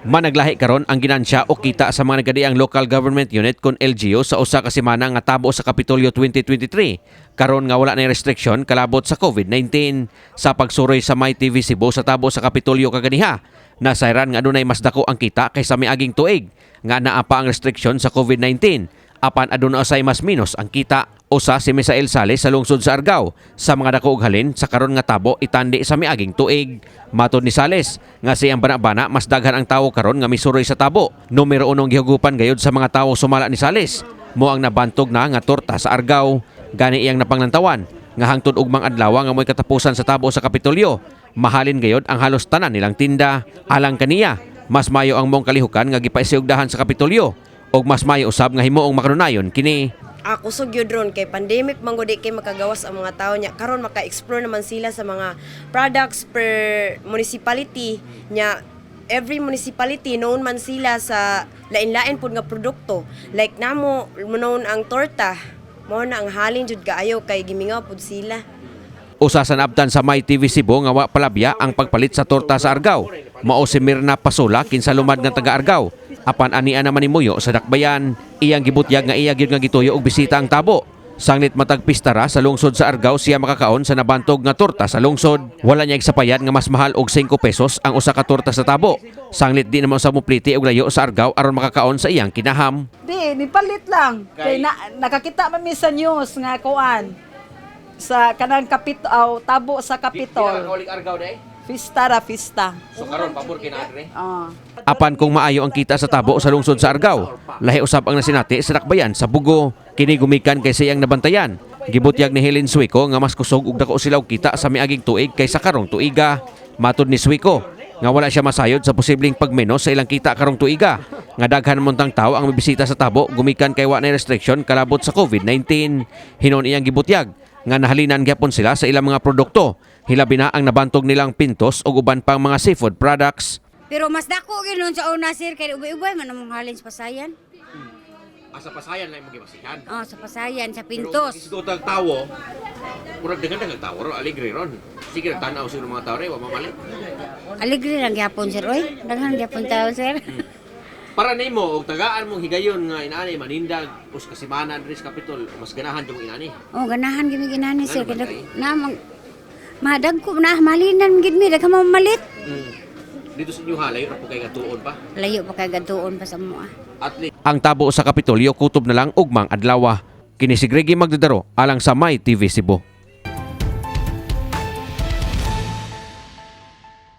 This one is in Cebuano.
Managlahi karon ang ginansya o kita sa mga nagkadiang local government unit kon LGU sa 1 ka semana nga tabo sa Kapitolyo 2023. Karon nga wala na restriction kalabot sa COVID-19. Sa pagsuroy sa My TV Cebu sa tabo sa Kapitolyo kaganiha, nasayran nga adunay mas dako ang kita kaysa miaging tuig nga naa pa ang restriction sa COVID-19. Apan aduna usay mas minus ang kita. Usa si Misael Sales sa lungsod sa Argao sa mga dako og halin sa karon nga tabo itandi sa miaging tuig. Matod ni Sales nga siyang bana-bana, mas daghan ang tawo karon nga misuroy sa tabo. Numero unong gihugupan gayud sa mga tawo, sumala ni Sales, mo ang nabantog na nga torta sa Argao. Gani iyang napanglantawan nga hangtod ugmang adlaw nga mo'y katapusan sa tabo sa Kapitolyo, mahalin gayud ang halos tanan nilang tinda. Alang kaniya, mas mayo ang mong kalihukan nga gipaisiugdahan sa Kapitolyo og mas mayo usab nga himuong makanunayon kini. Ako kusog yun ron kay pandemic man gud, di kay makagawas ang mga tao nya. Karon maka-explore naman sila sa mga products per municipality nya. Every municipality known man sila sa lain-lain pud nga produkto. Like namo, known ang torta. Mao na ang halin jud kaayo kay gimingaw pud sila. Usa sa naabtan sa My TV Cebu nga wa palabya ang pagpalit sa torta sa Argao mao si Mirna Pasula, kinsa lumad nga taga Argao. Apan ania naman ni muyo sa Dakbayan. Iyang gibutyag nga iya gyud nga gituyo og bisita ang tabo. Sanglit matag pistara sa lungsod sa Argao siya makakaon sa nabantog nga torta sa lungsod. Wala niya igsapayan nga mas mahal og 5 pesos ang usa ka torta sa tabo. Sanglit di naman sa mupliti og layo sa Argao aron makakaon sa iyang kinaham. Di, nipalit lang. Kay na, nakakita man mi sa news nga kuan sa kanang kapit aw tabo sa Kapitol. Argao day. Fista ra, fista. So karon pabor kinaadre. Ah. Apan kung maayo ang kita sa tabo sa lungsod sa Argao, lahi usab ang nasinati sa Dakbayan sa Bugo. Kini gumikan kay siyang nabantayan. Gibutyag ni Helen Suico nga mas kusog og dako sila og kita sa miaging tuig kaysa karong tuiga. Matod ni Suico nga wala siya masayod sa posibleng pagmenos sa ilang kita karong tuiga nga daghan montang tao ang mibisita sa tabo gumikan kay wa na restriction kalabot sa COVID-19. Hinon iyang gibutyag nga nahalinan gyapon sila sa ilang mga produkto, hilabi na ang nabantog nilang pintos ug uban pang mga seafood products. Pero mas dako gyud nun sa una, sir, kay ubay-ubay man among halin sa Pasayan. Asa Pasayan lang imong gibasihan? Oh, sa Pasayan, sa Pintos. Pero tawo, murag daghan daghan tawo ro, aligre ron. Sige, tan-aw siguro mga tao re, wa mamalit. Aligre lang gyapon, sir, oy. Daghan gyapon tao, sir. Para nimo og tagaan mong higayon nga inaani manindag 1 ka semana diri sa Kapitol, mas ganahan jud mong inani? Oh, ganahan gyud mi inani, sir. Ngano man Kay kay? na mag madagko na malinan gid mi, daghan mamalit. Dito sa inyo ha, layo ra po kay gatuon pa. Layo pa kay gatuon pa sa moa. At least ang tabo sa Kapitolyo kutob na lang ugmang adlaw. Kini si Greggy Magdadaro alang sa My TV Cebu.